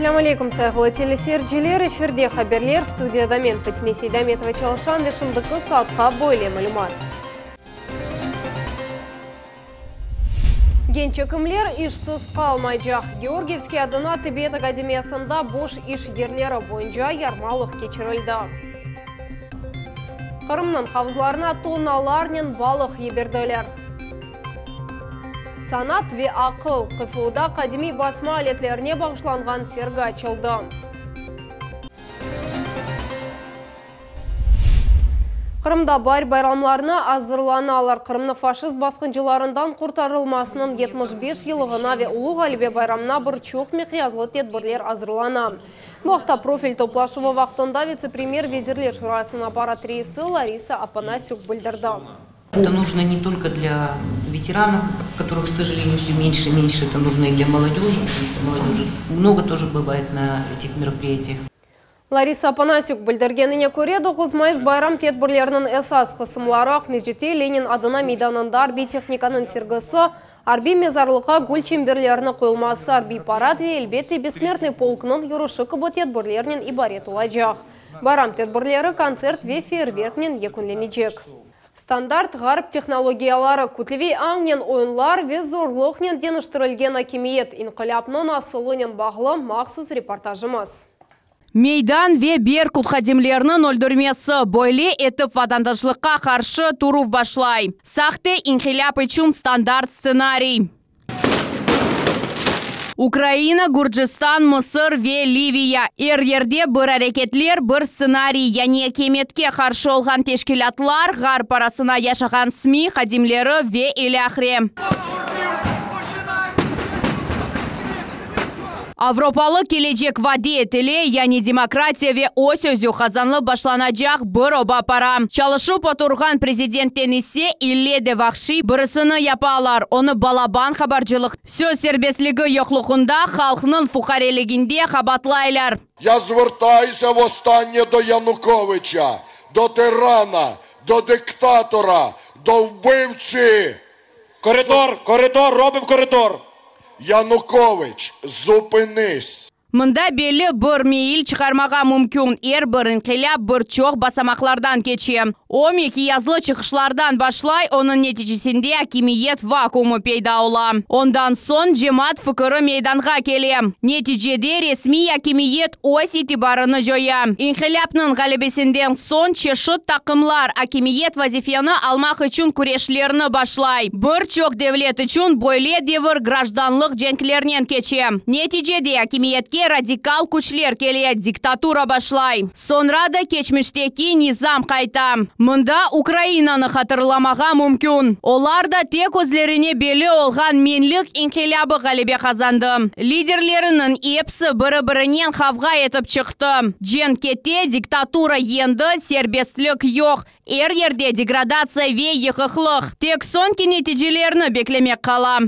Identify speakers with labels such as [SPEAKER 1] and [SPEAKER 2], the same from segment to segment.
[SPEAKER 1] Selâm aleyküm, sayğılı teleseyirciler! Efirde haberler, studiyada men, Fatime Seydametova çalışam ve şimdiki saatqa böyle malümat. Genç ekimler işsiz qalmaycaq. Georgiyevskiy adına tibbiyet akademiyasında boş iş yerleri boyunca yarmalıq keçirildi. Qırımnıñ havuzlarına tonnalarnen balıq yiberdiler. Sanat ve aqıl, QFUda qadimiy basma aletlerine bağışlanğan sergi açıldı. Qırımda baar bayramlarına azırlanalar. Qırımnı faşist basqıncılarından qurtarılmasınıñ 75 yıllığına ve Ulu Ğalebe bayramına bir çoq miqyaslı tedbirler azırlana. Bu aqta profil toplaşuvı vaqtında vitse-premyer, Vezirler Şurasınıñ apparat reisi Larisa Opanasük bildirdi.
[SPEAKER 2] Это нужно не только для ветеранов, которых, к сожалению, все меньше и меньше, это нужно и для молодежи, потому что молодежи много тоже бывает на этих мероприятиях.
[SPEAKER 1] Larisa Opanasük bildirgenine köre, 9 mayıs bayram tedbirleriniñ esas qısımları Aqmescitte Lenin adına meydanında arbiy tehnikanıñ sergisi, arbiy mezarlıqqa gül çemberleriniñ qoyulması, arbiy parad ve, elbette, Bessmertnıy polknıñ yürüşi kibi tedbirlernen ibaret olacaq. Bayram tedbirleri kontsert ve feyerverknen yekünlenecek. Standart ğarp tehnologiyaları, kütleviy añnen oyunlar ve zorluqnen deñiştirilgen akimiyet, inqilâpnıñ asılınen bağlı mahsus reportajımız.
[SPEAKER 3] Meydan ve Berkut hadimleriniñ öldürmesi, böyle etip vatandaşlıqqa qarşı turuv başlay. Sahte inqilâp içün standart stsenariy. Ukraina, Gürcistan, Mısır ve Liviya, er yerde bir areketler, bir stsenariy, yani akimiyetke qarşı olğan teşkilâtlar, ğarp parasına yaşağan SMİ hadimleri ve ilâhre. Avropalı kelecek vade etile, yani demokratiya ve öz-özü qazanlıp başlanacaq bir oba para. Çalışıp oturğan prezidentten ise ille de vahşiy birisini yapalar, onı balaban habarcılıq, söz serbestligi yoqluğında, halqnıñ fuqareliginde qabaatlaylar.
[SPEAKER 4] Ya zvertayusâ vostannye do Yanukoviça, do tirana, do diktatora, do vbivtsi!
[SPEAKER 5] Koridor, koridor, robim koridor!
[SPEAKER 4] Yanukoviç, zupınis!
[SPEAKER 3] Mında belli bir meyil çıqarmağa mümkün, er bir inqilâp bir çoq basamaqlardan keçe. O, miqyaslı çıqışlardan başlay, onıñ neticesinde akimiyet vakuumı peyda ola. Ondan soñ cemaat fikiri meydanğa kele. Neticede resmiy akimiyet öz itibarını coya. İnqilâpnıñ ğalebesinden soñ çeşit taqımlar akimiyet vazifeni almaq içün küreşlerni başlay. Bir çoq devlet içün böyle devir grajdanlıq cenklernen keçe. Neticede akimiyetke radikal küçler kele, diktatura başlay. Soñra da keçmişteki nizam qayta. Mında Ukrainanı hatırlamağa mümkün. Olar da tek özlerine belli olğan Menlik inqilâbı ğalebe qazandı. Liderleriniñ episi biri-birinen qavğa etip çıqtı. Cenk kete, diktatura yendi, serbestlik yoq, er yerde degradatsiya ve yıqıqlıq. Tek soñki neticelerni beklemek qala.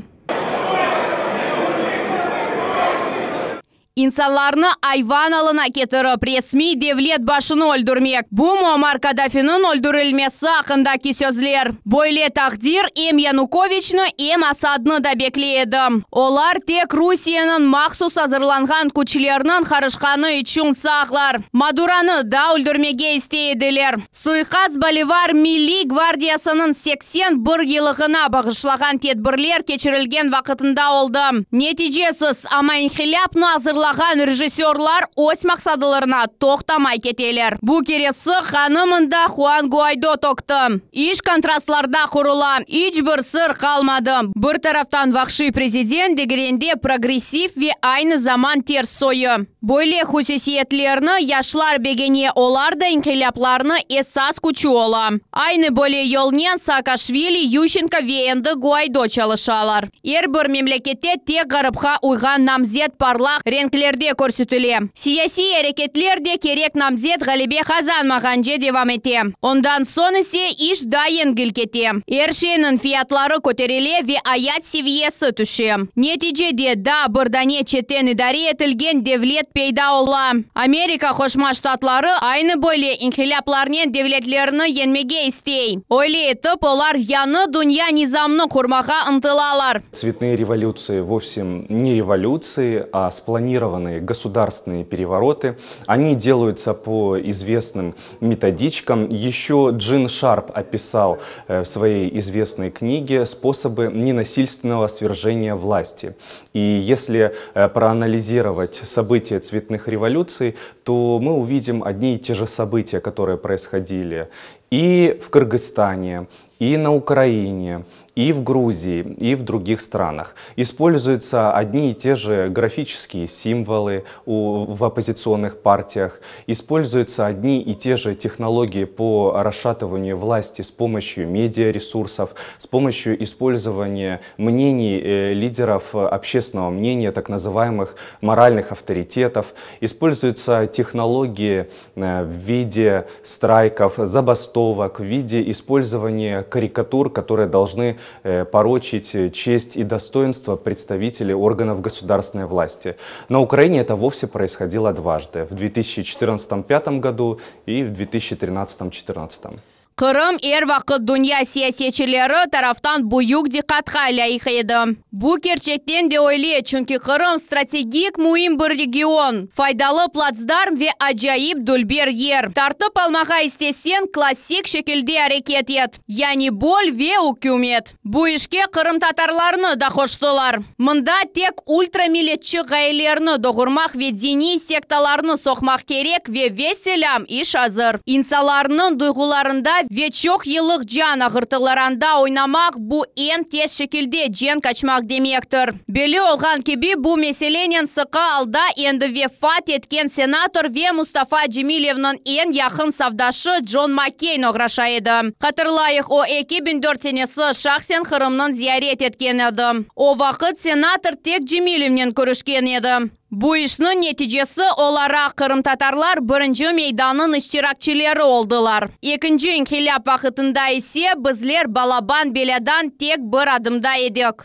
[SPEAKER 3] İnsanlarnı ayvan alına ketirip, resmiy devlet başını öldürmek, bu Muammar Kaddafiniñ öldürilmesi aqqındaki sözler. Böyle taqdir em Yanukoviçni, em Asadnı da bekley edi. Olar tek Rusiyeniñ mahsus azırlanğan küçleriniñ qarışqanı içün sağlar. Maduronı da öldürmege istey ediler. Suiqast Bolivar Milliy gvardiyasınıñ 81 yılığına bağışlağan tedbirler keçirilgen vaqıtında oldı. Neticesiz, amma inqilâpnı azırlağan rejissörlar öz maqsadılarına toqtamay keteler. Bu keresi qanı mında Huan Guaydo tökti. İş kontrastlarda qurula, iç bir sır qalmadı. Bir taraftan vahşiy prezident, digerinde progressiv ve aynı zaman ters soyu. Böyle hususiyetlerni yaşlar begene, olar da inqilâplarnı esas küçü ola. Aynı böyle yolnen Saakaşvili, Yuşçenko ve endi Guaydo çalışalar. Er bir memlekette tek ğarpqa uyğan namzet parlaq renklerde körsetile. Siyasiy areketler de kerek namzet ğalebe qazanmağance devam ete. Ondan soñ ise iş daa yengil kete. Er şeyniñ fiyatları köterile ve ayat seviyesi tüşe. Neticede, daa bir dane çetten idare etilgen devlet peyda ola. Amerika Qoşma Ştatları aynı böyle inqilâplarnen devletlerni yeñmege istey. Öyle etip, olar yañı dünya nizamını qurmağa ıntılalar.
[SPEAKER 6] Tsvetnıye revolütsii vovse ne revolütsii, a splanirovannıye. Санкционированные государственные перевороты. Они делаются по известным методичкам. Еще Джин Шарп описал э, в своей известной книге способы ненасильственного свержения власти. И если э, проанализировать события цветных революций, то мы увидим одни и те же события, которые происходили и в Кыргызстане, и на Украине, и в Грузии, и в других странах. Используются одни и те же графические символы у, в оппозиционных партиях, используются одни и те же технологии по расшатыванию власти с помощью медиаресурсов, с помощью использования мнений э, лидеров общественного мнения, так называемых моральных авторитетов, используются технологии э, в виде страйков, забастовок, в виде использования карикатур, которые должны э, порочить честь и достоинство представителей органов государственной власти. На Украине это вовсе происходило дважды, в 2014-2005 году и в 2013-2014.
[SPEAKER 3] Qırım er vaqıt dünya siyasetçileri taraftan büyük diqqatqa lâyıq edi. Bu kerçekten de öyle, çünki Qırım strategik müim bir region, faydalı platsdarm ve acayip dülber yer. Tartıp almağa isteseñ, klassik şekilde areket et, yani böl ve üküm et. Bu işke qırımtatarlarnı da qoştılar. Mında tek ultramilletçi ğayelerni doğurmaq ve diniy sektalarnı soqmaq kerek ve vesselâm, iş azır. İnsanlarnıñ duyğularında ve çoq yıllıq can ağırtılarında oynamaq, bu eñ tez şekilde cenk açmaq demektir. Belli olğan kibi, bu meselenen sıqı alda endi vefat etken senator ve Mustafa Cemilevniñ eñ yaqın safdaşı Con Makeyn oğraşa edi. Hatırlayıq, o 2004 senesi şahsen Qırımnı ziyaret etken edi. O vaqıt senator tek Cemilevnen körüşken edi. Bu işniñ neticesi olaraq qırımtatarlar birinci Meydannıñ iştirakçileri oldılar. Ekinci inqilâp vaqıtında ise bizler balaban belâdan tek bir adımda edik.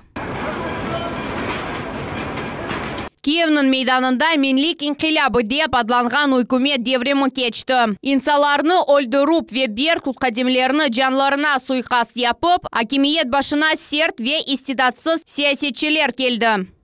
[SPEAKER 3] Kiyevniñ meydanında Menlik inqilâbı dep adlanğan ükümet devrimi keçti. İnsanlarnı öldürüp ve Berkut hadimlerini canlarına suiqast yapıp, akimiyet başına sert ve istidatsız siyasetçiler keldi.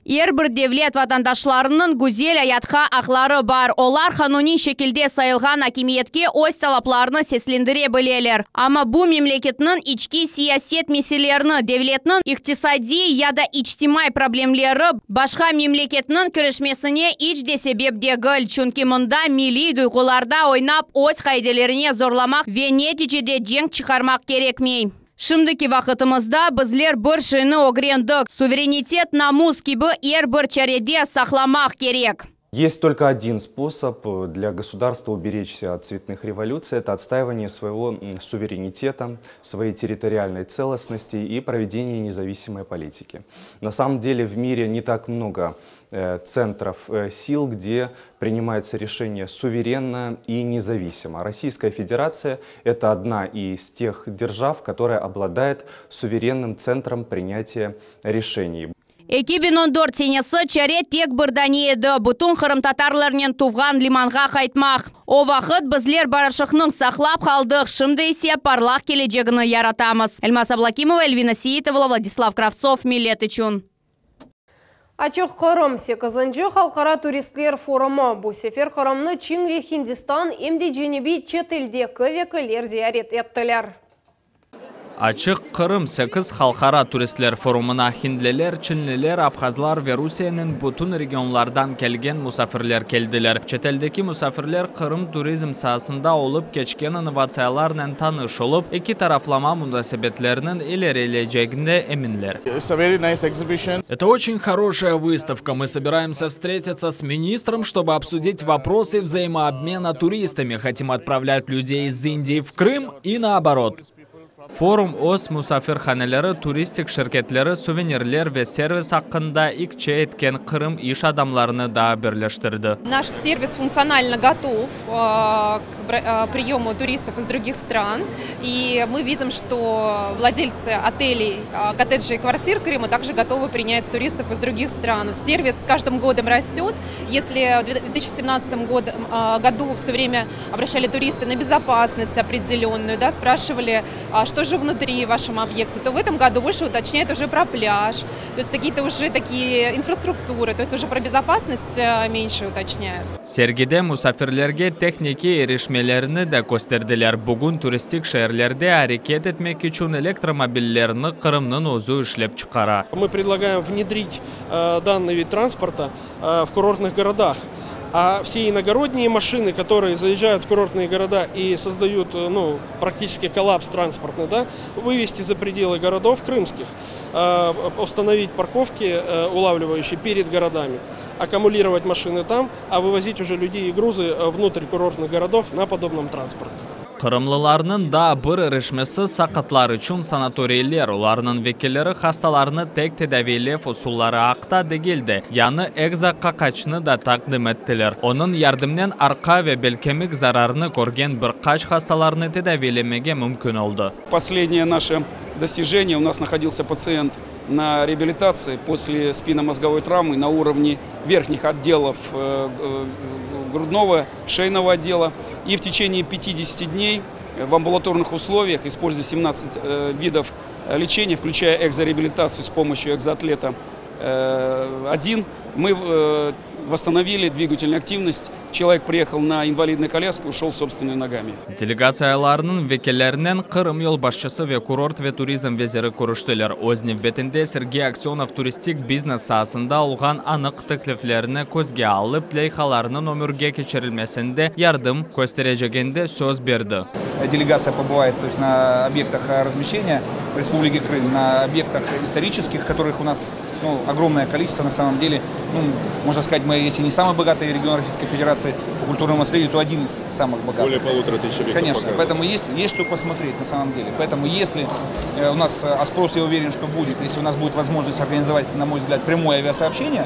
[SPEAKER 3] Er bir devlet vatandaşlarınıñ güzel ayatqa aqları bar. Olar qanuniy şekilde sayılğan akimiyetke öz talaplarını seslendire bileler. Amma bu memleketniñ içki siyaset meselelerini, devletniñ iqtisadiy ya da içtimaiy problemleri başqa memleketniñ kirişmesine iç de sebep degil, çünki mında milliy duyğularda oynap öz qaidelerine zorlamaq ve neticede cenk çıqarmaq kerekmey. Şimdiki vaqıtımızda bizler bir şeyni ögrendik, suverenitet namus kibi er bir çarede saqlamaq kerek.
[SPEAKER 6] Есть только один способ для государства уберечься от цветных революций – это отстаивание своего суверенитета, своей территориальной целостности и проведение независимой политики. На самом деле в мире не так много э, центров э, сил, где принимается решение суверенно и независимо. Российская Федерация – это одна из тех держав, которая обладает суверенным центром принятия решений.
[SPEAKER 3] 2014 senesi çare tek bir dane edi, bütün qırımtatarlarnen tuvğan limanğa qaytmaq. O vaqıt bizler barışıqnı saqlap qaldıq, şimdi ise parlaq kelecegini yaratamız. Elmaz Ablakimova, Elvina Seitova, Vladislav Kravtsov, Millet içün.
[SPEAKER 1] Açıq Qırım 8. Halqara turistler forumı. Bu sefer Qırımnı Çin ve Hindistan em de cenübiy çeteldeki vekiller ziyaret ettiler.
[SPEAKER 7] Açıq Qırım 8 halqara turistler forumına hindliler, çinliler, abhazlar ve Rusiyeniñ bütün regionlardan kelgen musafirler keldiler. Çeteldeki musafirler Qırım turizm saasında olıp keçken innovatsiyalarnen tanış olıp, eki taraflama munasebetleriniñ ilerileycegine eminler.
[SPEAKER 8] Это очень хорошая выставка. Мы собираемся встретиться с министром, чтобы обсудить вопросы взаимообмена туристами. Хотим отправлять людей из Индии в Крым и наоборот.
[SPEAKER 7] Forum öz musafirhaneleri, turistik şirketleri, suvenirler ve servis aqqında ikâye etken Qırım iş adamlarını da birleştirdi.
[SPEAKER 9] Наш сервис функционально готов к приему туристов из других стран. И мы видим, что владельцы отелей, коттеджей и квартир Крыма также готовы принять туристов из других стран. Сервис с каждым годом растет. Если в 2017 году все время обращали туристы на безопасность определенную, да, спрашивали, что что же внутри в вашем объекте, то в этом году больше уточняют уже про пляж, то есть какие-то уже такие инфраструктуры, то есть уже про безопасность меньше уточняют.
[SPEAKER 7] Sergide musafirlerge tehnikiy irişmelerni de kösterdiler. Bugün turistik şeerlerde areket etmek içün elektromobillerni Qırımnıñ özü işlep çıqara.
[SPEAKER 10] Мы предлагаем внедрить данный вид транспорта в курортных городах. А все иногородние машины, которые заезжают в курортные города и создают, ну, практически коллапс транспортный, да, вывести за пределы городов крымских, установить парковки, улавливающие перед городами, аккумулировать машины там, а вывозить уже людей и грузы внутрь курортных городов на подобном транспорте.
[SPEAKER 7] Qırımlılarnıñ daa bir irişmesi saqatlar içün sanatoriyler. Olarnıñ vekilleri hastalarnı tek tedaviylev usulları aqta degil de, yañı ekzo-qaqaçnı da taqdim ettiler. Onıñ yardımınen arqa ve belkemik zararını körgen bir qaç hastalarnı tedaviylemege mümkün oldı.
[SPEAKER 11] Последнее наше достижение. У нас находился пациент на реабилитации после спинномозговой травмы на уровне верхних отделов грудного, шейного отдела. И в течение 50 дней в амбулаторных условиях, используя 17 видов лечения, включая экзореабилитацию с помощью экзоатлета 1, мы восстановили двигательную активность. Человек приехал на инвалидной коляске, ушел собственными ногами.
[SPEAKER 7] Delegatsiyalarnıñ vekillerinen Qırım yolbaşçısı ve kurort ve turizm veziri körüştiler. Öz nevbetinde Sergey Aksönov turistik biznes saasında olğan anıq tekliflerni közge alıp, leyhalarnıñ ömürge keçirilmesinde yardım köstereceginde söz berdi.
[SPEAKER 12] Делегация побывает, то есть, на объектах размещения в Республике Крым, на объектах исторических, которых у нас, ну, огромное количество на самом деле. Ну, можно сказать, мы, если не самый богатый регион Российской Федерации по культурному наследию, то один из самых богатых.
[SPEAKER 13] Более 1500 объектов
[SPEAKER 12] Конечно,
[SPEAKER 13] показано.
[SPEAKER 12] поэтому есть что посмотреть на самом деле. Поэтому если у нас, а спрос, я уверен, что будет, если у нас будет возможность организовать, на мой взгляд, прямое авиасообщение,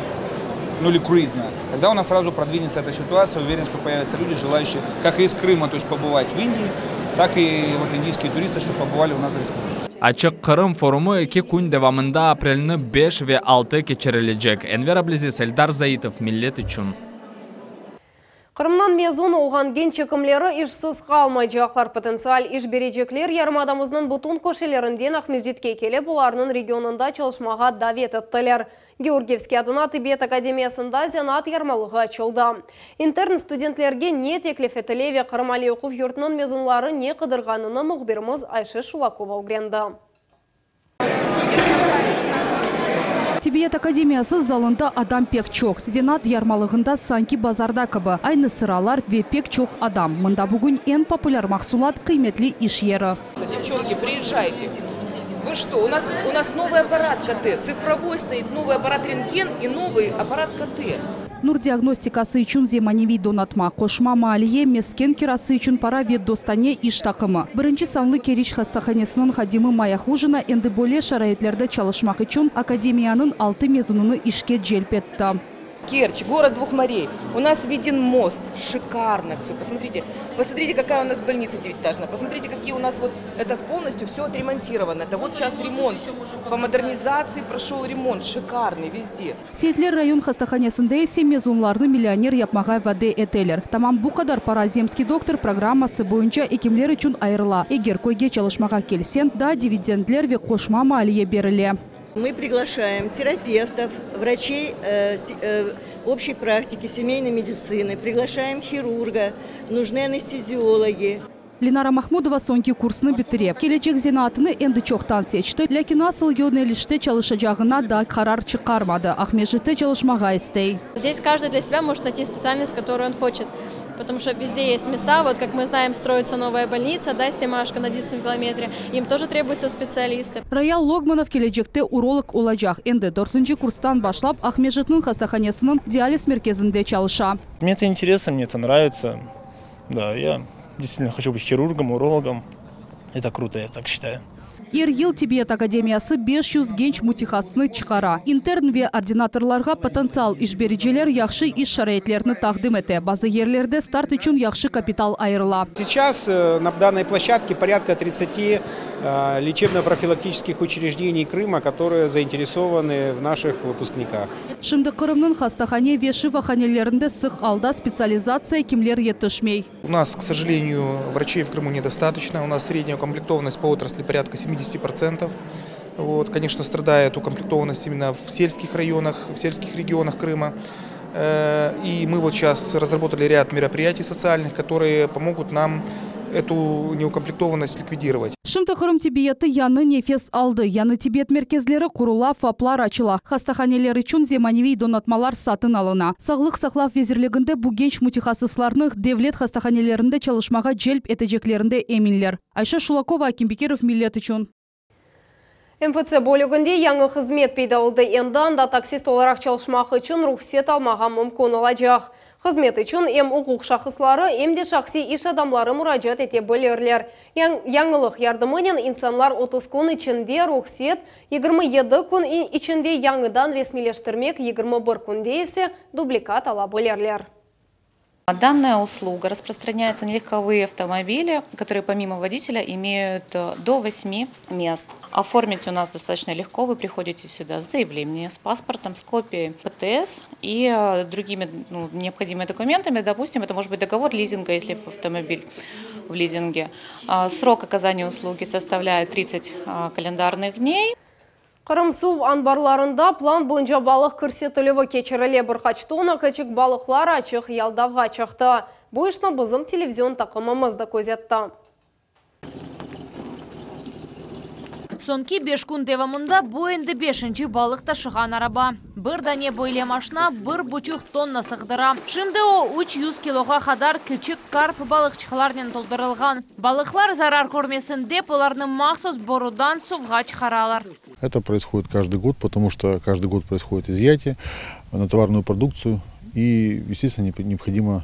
[SPEAKER 12] ну или круизное, тогда у нас сразу продвинется эта ситуация. Уверен, что появятся люди, желающие как и из Крыма, то есть побывать в Индии, так и вот индийские туристы, чтобы побывали у нас в республике.
[SPEAKER 7] Açıq Qırım forumı 2 kün devamında aprelniñ 5 ve 6 keçirilecek. Enver Abliziz, Eldar Zaitov, Millet içün.
[SPEAKER 1] Qırımdan mezun olğan genç ekimleri işsiz qalmaycaqlar. Potentsial iş berecekler yarımadamıznıñ bütün köşelerinden Aqmescitke kelip, olarnıñ regionında çalışmağa davet ettiler. Georgiyevskiy adına Tibbiyet akademiyasında zenaat yarmalığı açıldı. İntern studentlerge ne teklif etile ve Qırım aliy oquv yurtunıñ mezunları ne qıdırğanını mühbirimiz Ayşe Şulakova ögrendi.
[SPEAKER 14] Tibbiyet akademiyası zalında adam pek çoq. Zenaat yarmalığında sanki bazarda kibi. Aynı sıralar ve pek çoq adam. Mında bugün eñ populâr mahsulat qıymetli iş yeri.
[SPEAKER 15] Девчонки, приезжайте. Вы что, у нас новый аппарат КТ, цифровой стоит, новый аппарат рентген и новый аппарат КТ.
[SPEAKER 14] Nur diagnostikası içün zemaneviy donatma, qoşma maliye, mesken kirası içün para ve dostane iş taqımı. Birinci sanlı Keriç hastahanesiniñ hadimi Maya Hujina endi böyle şaraitlerde çalışmaq içün akademiyanıñ altı mezunını işke celp etti.
[SPEAKER 15] Керчь, город двух морей. У нас виден мост. Шикарно все. Посмотрите, посмотрите, какая у нас больница девятиэтажная. Посмотрите, какие у нас вот это полностью все отремонтировано. Это вот сейчас ремонт. По модернизации прошел ремонт. Шикарный везде.
[SPEAKER 14] Seyitler rayon hastahanesinde ise mezunlarnı millioner yapmağa vade eteler. Tamam bu qadar para Zemskiy doktor programması boyunca ekimler içün ayırıla. Eger köyge çalışmağa kelseñ, daa dividendler ve qoşma maliye berile.
[SPEAKER 16] Мы приглашаем терапевтов, врачей общей практики, семейной медицины, приглашаем хирурга, нужны анестезиологи.
[SPEAKER 14] Ленара Махмудова soñki kursnı bitire. Kelecek zenaatını endi çoqtan seçti, lâkin nasıl yönelişte çalışacağına daa qarar çıqarmadı. Aqmescitte çalışmağa istey.
[SPEAKER 17] Здесь каждый для себя может найти специальность, которую он хочет. Потому что везде есть места, вот как мы знаем, строится новая больница, да, Семашко на 11 километре, им тоже требуются специалисты.
[SPEAKER 14] Роял Логманов kelecekte urolog olacaq. Endi dörtünci kurstan başlap Aqmescitniñ hastahanesiniñ dializ merkezinde çalışa.
[SPEAKER 18] Мне это интересно, мне это нравится. Да, я действительно хочу быть хирургом, урологом. Это круто, я так считаю.
[SPEAKER 14] Er yıl Tibbiyet akademiyası 500 genç mütehassısnı çıqara. İntern ve ordinatorlarğa potentsial iş bericiler yahşı iş şaraitlerini taqdim ete. Bazı yerlerde start içün yahşı kapital ayırıla.
[SPEAKER 19] Сейчас на данной площадке порядка 30.
[SPEAKER 13] лечебно-профилактических учреждений Крыма, которые заинтересованы в наших выпускниках.
[SPEAKER 14] Şimdi Qırımnıñ hastahane ve şifahanelerinde sıq alda spetsializatsiya ekimler yetişmey.
[SPEAKER 12] У нас, к сожалению, врачей в Крыму недостаточно. У нас средняя укомплектованность по отрасли порядка 70%. Вот, конечно, страдает укомплектованность именно в сельских районах, в сельских регионах Крыма. И мы вот сейчас разработали ряд мероприятий социальных, которые помогут нам эту неукомплектованность ликвидировать.
[SPEAKER 14] Şimdi Qırım tibbiyeti yañı nefes aldı. Yañı tibbiyet merkezleri qurula, FAPlar açıla. Hastahaneler içün zemaneviy donatmalar satın alına. Sağlıq saqlav vezirliginde bu genç mütehassıslarnı devlet hastahanelerinde çalışmağa celp eteceklerinde eminler. Ayşe Şulakova, Akim Bekirov, Millet içün.
[SPEAKER 1] MFC bölüginde yañı hızmet peyda oldı. Endi anda taksist olaraq çalışmaq içün ruhset almağa mümkün olacaq. Hızmet içün em uquq şahısları, em de şahsiy iş adamları muracaat ete bilirler. Yañılıq yardımınen insanlar 30 kün içinde ruhset, 27 kün içinde yañıdan resmiyleştirmek, 21 künde ise dublikat ala bilirler.
[SPEAKER 19] Данная услуга распространяется на легковые автомобили, которые помимо водителя имеют до 8 мест. Оформить у нас достаточно легко. Вы приходите сюда с заявлением, с паспортом, с копией ПТС и другими ну, необходимыми документами. Допустим, это может быть договор лизинга, если автомобиль в лизинге. Срок оказания услуги составляет 30 календарных дней.
[SPEAKER 1] Qırım suv anbarlarında plan boyunca balıq kirsetilüvi keçirile bir qaç tonna kiçik balıqlar açıq yaldavğa çıqtı. Bu işni bizim televizion taqımımız da közetti.
[SPEAKER 3] Soñki beş kün devamında bu endi beşinci balıq taşığan araba. Bir dane böyle maşna bir buçuq tonna sığdıra. Şimdi o, 300 kiloğa qadar kiçik karp balıqçıqlarnen toldurılğan. Balıqlar zarar körmesin dep, olarnı mahsus borudan suvğa çıqaralar.
[SPEAKER 20] Это происходит каждый год, потому что каждый год происходит изъятие на товарную продукцию и, естественно, необходимо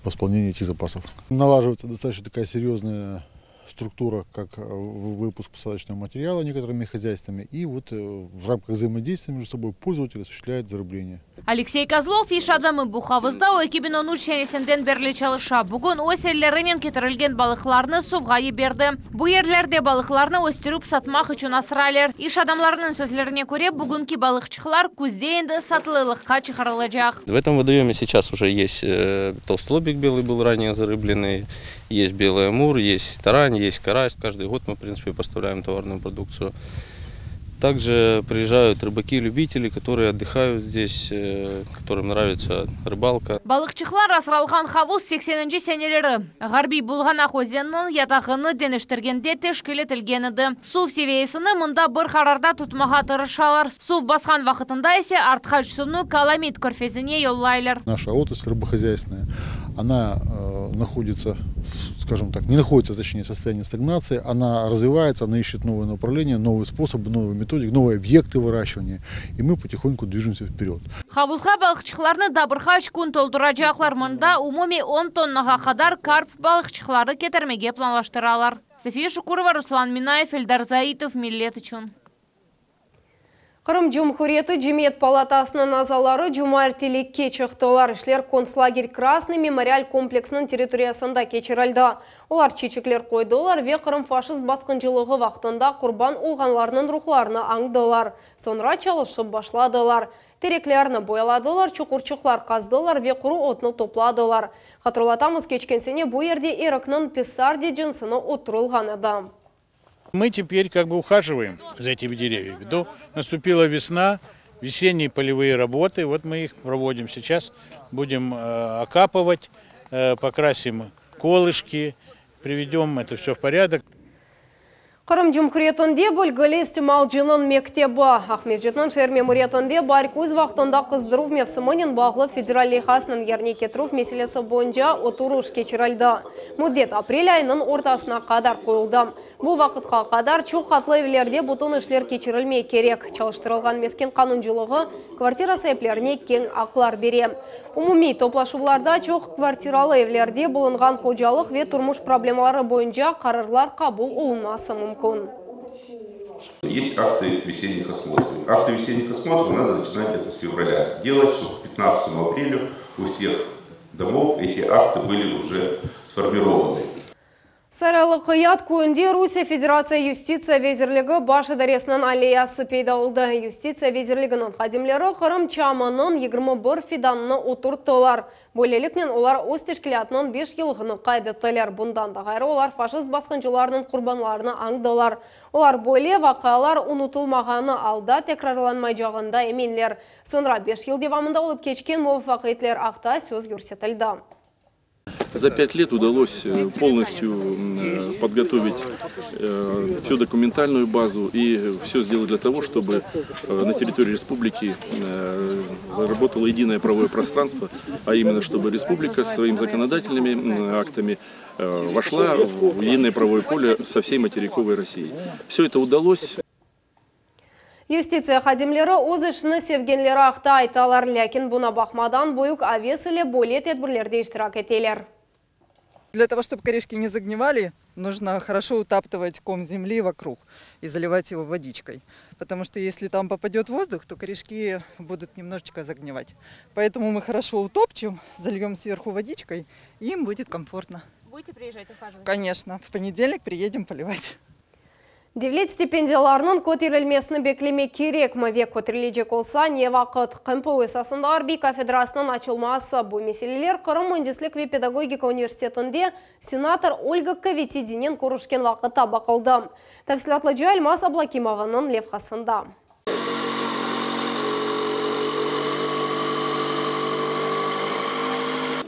[SPEAKER 20] восполнение этих запасов. Налаживается достаточно такая серьезная структура, как выпуск посадочного материала некоторыми хозяйствами. И вот в рамках взаимодействия между собой пользователь осуществляет зарыбление.
[SPEAKER 3] Алексей Козлов iş adamı bu havuzda o 2013 senesinden berli çalışa. Bugün öz ellerinen ketirilgen balıqlarnı suvğa yiberdi. Bu yerlerde balıqlarnı östürip satmaq içün asraylar. İş adamlarınıñ sözlerine köre, bugünki balıqçıqlar küzde endi satılıqqa çıqarılacaq.
[SPEAKER 21] В этом водоеме сейчас уже есть толстолобик белый был ранее зарыбленный, есть белый амур, есть тарань, есть карась. Каждый год мы, в принципе, поставляем товарную продукцию. Также приезжают рыбаки-любители, которые отдыхают здесь, которым нравится рыбалка.
[SPEAKER 3] Balıqçıqlar asralğan havuz 80 seneleri Ğarbiy Bulğanaq özeniniñ yatağını deñiştirgende teşkil etilgen edi. Suv seviyesini mında bir qararda tutmağa tırışalar. Suv basqan vaqıtında ise artqaç suvnı Kalamit körfezine yollaylar.
[SPEAKER 20] Наша отрасль рыбохозяйственная, она находится, скажем так, не находится, точнее, в состоянии стагнации, она развивается, она ищет новые направления, новые способы, новые методики, новые объекты выращивания, и мы потихоньку движемся вперед.
[SPEAKER 3] Havuzğa balıqçıqlarnı daa bir qaç kün tolduracaqlar. Mında umumiy 10 tonnağa qadar karp balıqçıqları ketirmege planlaştıralar. София Шукурова, Руслан Минаев, Эльдар Заитов, Millet içün.
[SPEAKER 1] Qırım Cumhuriyeti Cemiyet Palatasınıñ azaları cumaertelikke çıqtılar. İşler kontslager Krasnıy memorial kompleksiniñ territoriyasında keçirildi. Olar çiçekler qoydılar ve Qırım faşist basqıncılığı vaqtında qurban olğanlarnıñ ruhlarını añdılar. Soñra çalışıp başladılar. Tereklerni boyaladılar, çuqurçıqlar qazdılar ve quru otnı topladılar. Hatırlatamız, keçken sene bu yerde erikniñ Pissardi cınsını oturılğan edi.
[SPEAKER 22] Мы теперь как бы ухаживаем за этими деревьями. До наступила весна, весенние полевые работы, вот мы их проводим сейчас. Будем окапывать, покрасим колышки, приведем это все в порядок.
[SPEAKER 1] Qırım Cumhuriyetinde bilgili istimalcınıñ mektebi. Aqmescitniñ şeer memuriyetinde baar küz vaqtında qızdıruv mevsiminen bağlı federal leyhasınıñ yerine ketirüv meselesi boyunca oturış keçirildi. Müddet aprel ayınıñ ortasına qadar qoyuldı. Bu vaqıtqa qadar çoq qatlı evlerde bütün işler keçirilmek kerek. Çalıştırılğan mesken qanuncılığı kvartira saiplerine keñ aqlar bere. Umumiy toplaşuvlarda çoq kvartiralı evlerde bulunğan hocalıq ve turmuş problemaları boyunca qararlar qabul olunması mümkün.
[SPEAKER 23] Есть акты весенних осмотров. Акты весенних осмотров надо начинать где-то с февраля делать, чтобы к 15 апреля у всех домов эти акты были уже сформированы.
[SPEAKER 1] Saraylı Qıyat köyünde Rusiye Federatsiya Yustitsiya vezirligi Baş idaresiniñ alleyası peyda oldı. Yustitsiya vezirliginiñ hadimleri Qırım çamınıñ 21 fidanını oturttılar. Böyleliknen olar öz teşkilâtınıñ beş yıllığını qayd ettiler. Bundan da ğayrı olar faşist basqıncılarınıñ qurbanlarını añdılar. Olar böyle vaqialar unutılmağanı alda tekrarlanmaycağında eminler. Soñra beş yıl devamında olıp keçken muvafaqiyetler aqta söz yürsetildi.
[SPEAKER 2] За пять лет удалось э, полностью э, подготовить э, всю документальную базу и все сделать для того, чтобы на территории республики заработало единое правовое пространство, а именно чтобы республика своими законодательными актами вошла в единое правовое поле со всей материковой Россией. Все это удалось.
[SPEAKER 1] Yustitsiya hadimleri öz işini sevgenleri aqta aytalar, lâkin buña baqmadan büyük aves ile böyle tedbirlerde iştirak eteler.
[SPEAKER 4] Для того, чтобы корешки не загнивали, нужно хорошо утаптывать ком земли вокруг и заливать его водичкой. Потому что если там попадет воздух, то корешки будут немножечко загнивать. Поэтому мы хорошо утопчем, зальем сверху водичкой, и им будет комфортно.
[SPEAKER 9] Будете приезжать ухаживать?
[SPEAKER 4] Конечно, в понедельник приедем поливать.
[SPEAKER 1] Devlet stipendiyalarınıñ köterilmesini beklemek kerekmi ve köterilecek olsa ne vaqıt? QMPU esasında arbiy kafedrasınıñ açılması, bu meseleler Qırım müendislik ve pedagogika universitetinde senator Olga Kovitidinen körüşken vaqıtta baqıldı. Tafsilâtlıca Elmaz Ablakimovanıñ levhasında.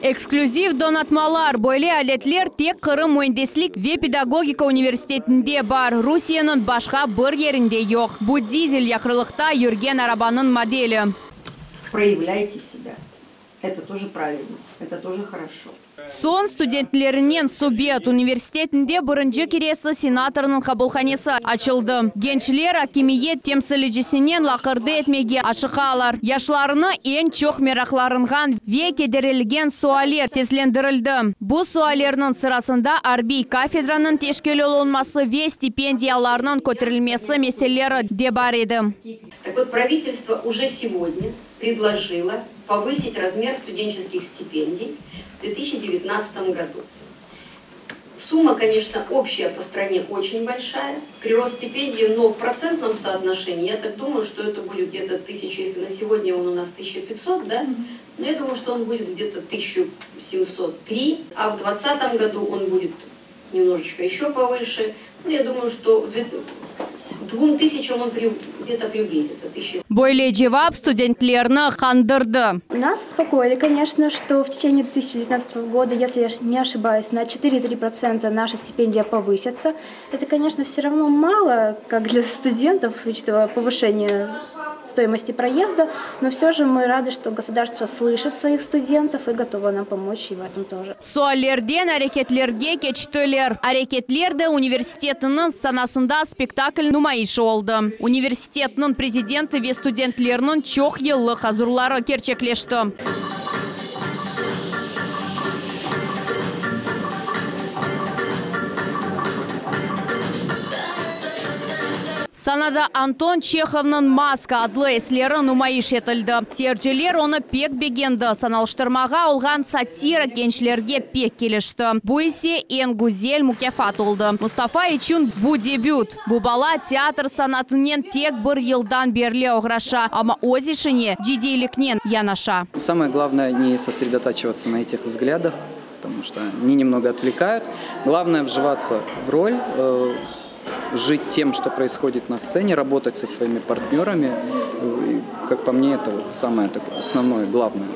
[SPEAKER 3] Eksklüziv donatmalar, böyle aletler tek Qırım müendislik ve pedagogika universitetinde bar, Rusiyeniñ başqa bir yerinde yoq. Bu dizel yaqarlıqta yürgen arabanıñ modeli.
[SPEAKER 5] Проявляйте себя. Это тоже правильно, это тоже хорошо.
[SPEAKER 3] Soñ studentlerinen subet, universitetinde birinci keresi senatornıñ qabulhanesi açıldı. Gençler akimiyet temsilicisinen laqırdı etmege aşıqalar. Yaşlarnı eñ çoq meraqlarınğan ve kederilgen sualler seslendirildi. Bu suallerniñ sırasında arbiy kafedranıñ teşkil olunması ve stipendiyalarnıñ köterilmesi meseleleri de bar edi.
[SPEAKER 5] Так вот, правительство уже сегодня предложило повысить размер студенческих стипендий в 2019 году. Сумма, конечно, общая по стране очень большая, прирост стипендий, но в процентном соотношении, я так думаю, что это будет где-то 1000, если на сегодня он у нас 1500, да, но я думаю, что он будет где-то 1703, а в 2020 году он будет немножечко еще повыше. Ну, я думаю, что к 2000 он где-то приблизится.
[SPEAKER 3] Böyle cevap studentlerni qandırdı.
[SPEAKER 24] Нас успокоили, конечно, что в течение 2019 года, если я не ошибаюсь, на 4,3% наша стипендия повысится. Это, конечно, все равно мало, как для студентов, учитывая повышение стоимости проезда, но все же мы рады, что государство слышит своих студентов и готово нам помочь и в этом тоже.
[SPEAKER 3] Suallerden areketlerge keçtiler. Areketler de universitetniñ sanasında spektakl numayışı oldı. Universitetniñ prezidenti ve studentlerniñ çoq yıllıq arzuları kerçekleşti. Sanada Anton Çehovnıñ Maska adlı eseri numayış etildi. Seyirciler onı pek begendi. Sanalıştırmağa olğan satira gençlerge pek kelişti. Bu ise eñ güzel mukâfat oldı. Mustafa içün bu debüt. Bu bala teatr sanatınen tek bir yıldan berli oğraşa, amma öz işine ciddiyliknen yanaşa.
[SPEAKER 25] Самое главное не сосредотачиваться на этих взглядах, потому что они немного отвлекают. Главное вживаться в роль, э, жить тем, что происходит на сцене, работать со своими партнерами. И, как по мне, это вот самое такое основное, главное.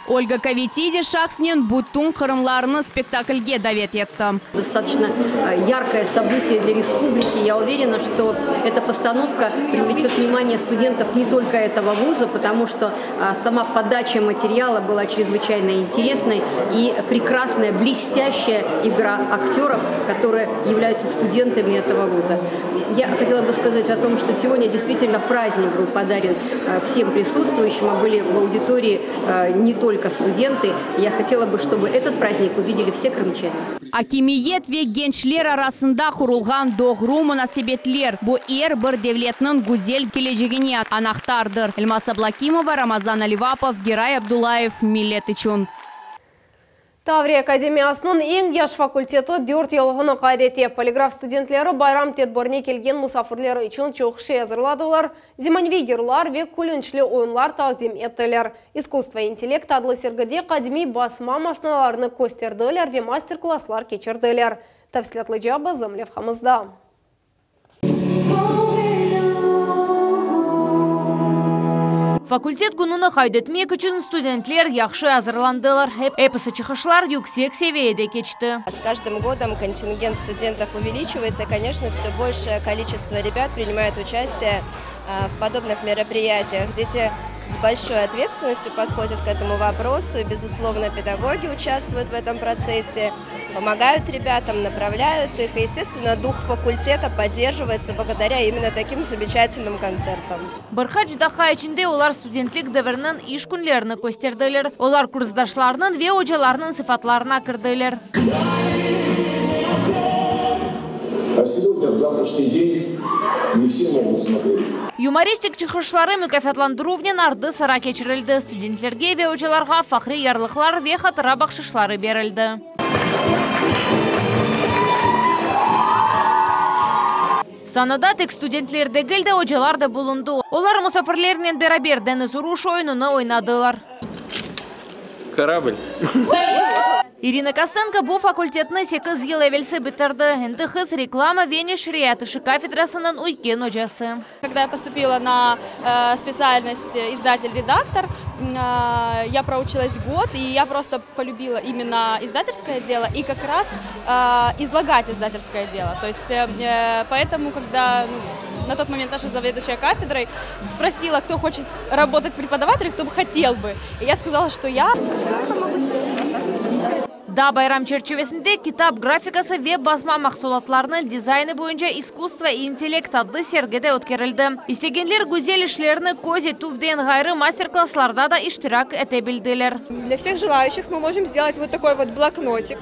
[SPEAKER 3] Ольга Ковитиди şahsınen bütün qırımlılarnı spektaklge davet etti.
[SPEAKER 5] Достаточно э, яркое событие для республики. Я уверена, что эта постановка привлечет внимание студентов не только этого вуза, потому что а, сама подача материала была чрезвычайно интересной и прекрасная, блестящая игра актеров, которые являются студентами этого вуза. Я хотела бы сказать о том, что сегодня действительно праздник был подарен э, всем присутствующим, а были в аудитории э, не только студенты. Я хотела бы, чтобы этот праздник увидели все крымчане.
[SPEAKER 3] Akimiyet ve gençler arasında qurulğan doğru munasebetler bu er bir devletniñ güzel kelecegine anahtardır. Elmaz Ablakimova, Ramazan Alivapov, Giray Abdullayev, Millet içün.
[SPEAKER 1] Tavriya akademiyasınıñ eñ yaş fakulteti dört yıllığını qayd ete. Poligraf studentleri bayram tedbirine kelgen musafirler içün çoq şey azırladılar, zemaneviy yırlar ve külünçli oyunlar taqdim ettiler. İskusstvo i intellekt adlı sergide qadimiy basma maşinalarını kösterdiler ve master-klasslar keçirdiler. Tafsilâtlıca bizim levhamızda.
[SPEAKER 3] Fakultet kününi qayd etmek içün studentler yahşı azırlandılar. Episi çıqışlar yüksek seviyede keçti.
[SPEAKER 6] С каждым годом контингент студентов увеличивается, конечно, все большее количество ребят принимает участие в подобных мероприятиях. Дети с большой ответственностью подходят к этому вопросу, и, безусловно, педагоги участвуют в этом процессе, помогают ребятам, направляют их. И, естественно, дух факультета поддерживается благодаря именно таким замечательным концертам.
[SPEAKER 3] Bir qaç daqqa içinde olar studentlik deviriniñ iş künlerini kösterdiler. Olar kursdaşlarınıñ ve ocalarınıñ sıfatlarına kirdiler.
[SPEAKER 7] А сегодня, в завтрашний день, не все могут смотреть.
[SPEAKER 3] Yumoristik çıqışları mukâfatlandıruvnen ardı-sıra keçirildi. Studentlerge ve ocalarğa fahriy yarlıqlar ve hatıra bahşışları berildi. Sanada tek studentler degil de, ocalar da bulundı. Olar musafirlernen beraber deñiz uruş oyunını oynadılar.
[SPEAKER 8] Korabl.
[SPEAKER 3] İrina Kostenko bu fakultetni sekiz yıl evelsi bitirdi. Endi qız reklama ve neşriyat işi kafedrasınıñ üyken ocası.
[SPEAKER 10] Когда я поступила на специальность издатель-редактор, я проучилась год, и я просто полюбила именно издательское дело и как раз излагать издательское дело. То есть поэтому, когда на тот момент наша заведующая кафедрой спросила, кто хочет работать преподавателем, кто бы хотел бы, и я сказала, что я.
[SPEAKER 3] Daa bayram çerçivesinde kitap grafikası ve basma mahsulatlarınıñ dizaynı boyunca İskusstvo i intellekt adlı sergi de ötkerildi. İstegenler güzel işlerni köz etüvden ğayrı master-klasslarda da iştirak ete bildiler.
[SPEAKER 10] Для всех желающих мы можем сделать вот такой вот блокнотик.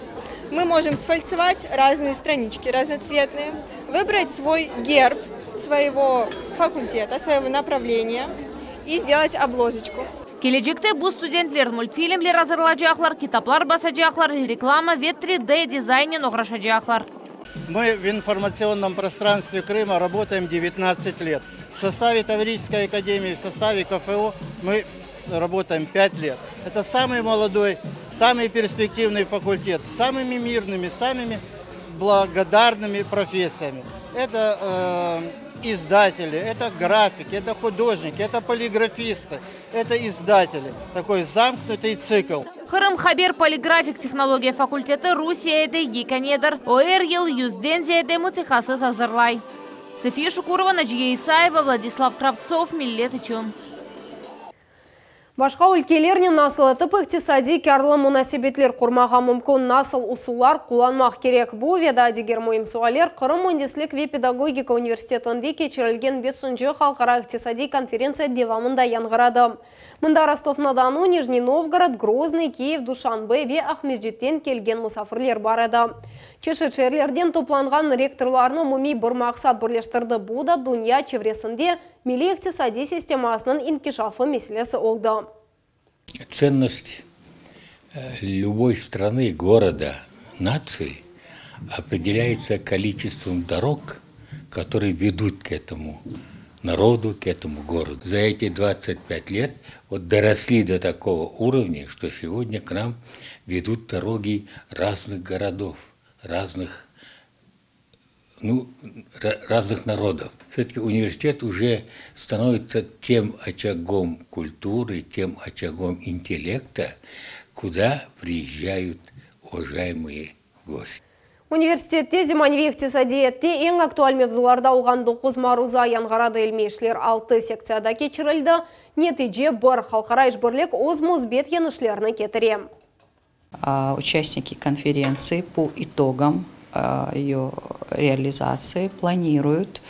[SPEAKER 10] Мы можем сфальцевать разные странички разноцветные, выбрать свой герб своего факультета, своего направления и сделать обложечку.
[SPEAKER 3] Kelecekte bu studentler multfilmler azırlaycaqlar, kitaplar basacaqlar, reklama ve 3D dizaynnen oğraşacaqlar.
[SPEAKER 11] Мы в информационном пространстве Крыма работаем 19 лет. В составе Таврической академии, в составе КФУ мы работаем 5 лет. Это самый молодой, самый перспективный факультет с самыми мирными, самыми благодарными профессиями. Это э, издатели, это графики, это художники, это полиграфисты, это издатели. Такой замкнутый цикл.
[SPEAKER 3] Qırım haber poligrafik tehnologiya fakulteti Rusiyede yekânedir. O er yıl yüzden ziyade mütehassıs azırlay. Safiye Şukurova, Naciye İsayeva, Vladislav Kravtsov, Millet içün.
[SPEAKER 1] Başqa ülkelernen nasıl etip iqtisadiy kârlı munasebetler qurmağa mümkün, nasıl usullar qullanmaq kerek? Bu ve daa diger müim sualler Qırım müendislik ve pedagogika universitetinde keçirilgen beşinci halqara iqtisadiy konferentsiya devamında yañğıradı. Mında Rostov-na-Donu, Nijniy Novgorod, Groznıy, Kiyev, Duşanbe ve Aqmescitten kelgen musafirler bar edi. Çeşit şeerlerden toplanğan rektorlarnı umumiy bir maqsat birleştirdi, bu da dünya çevresinde milliy iqtisadiy sistemasınıñ inkişafı meselesi oldı.
[SPEAKER 26] Ценность любой страны, города, нации определяется количеством дорог, которые ведут к этому народу, к этому городу. За эти 25 лет вот доросли до такого уровня, что сегодня к нам ведут дороги разных городов, разных, ну, разных народов. Все-таки университет уже становится тем очагом культуры, тем очагом интеллекта, куда приезжают уважаемые гости.
[SPEAKER 1] Universitette zemaneviy iqtisadiyatta eñ aktual mevzularda olğan doquz maruza yañğıradı ilmiy işler altı sektsiyada keçirildi. Netice bir, halqara işbirlik öz müsbet yeñişlerini ketire.
[SPEAKER 27] Участники конференции по итогам ее реализации планируют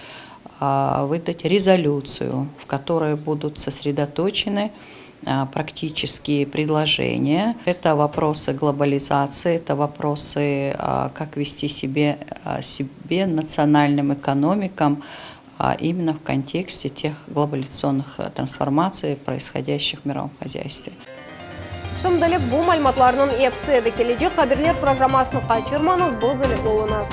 [SPEAKER 27] выдать резолюцию, в которой будут сосредоточены практические предложения. Это вопросы глобализации, это вопросы, как вести себе, себе национальным экономикам именно в контексте тех глобализационных трансформаций, происходящих в мировом хозяйстве.
[SPEAKER 1] Şimdilik bu malümatlarnıñ episi edi. Kelecek haberler programmasını qaçırmañız, biz ile oluñız.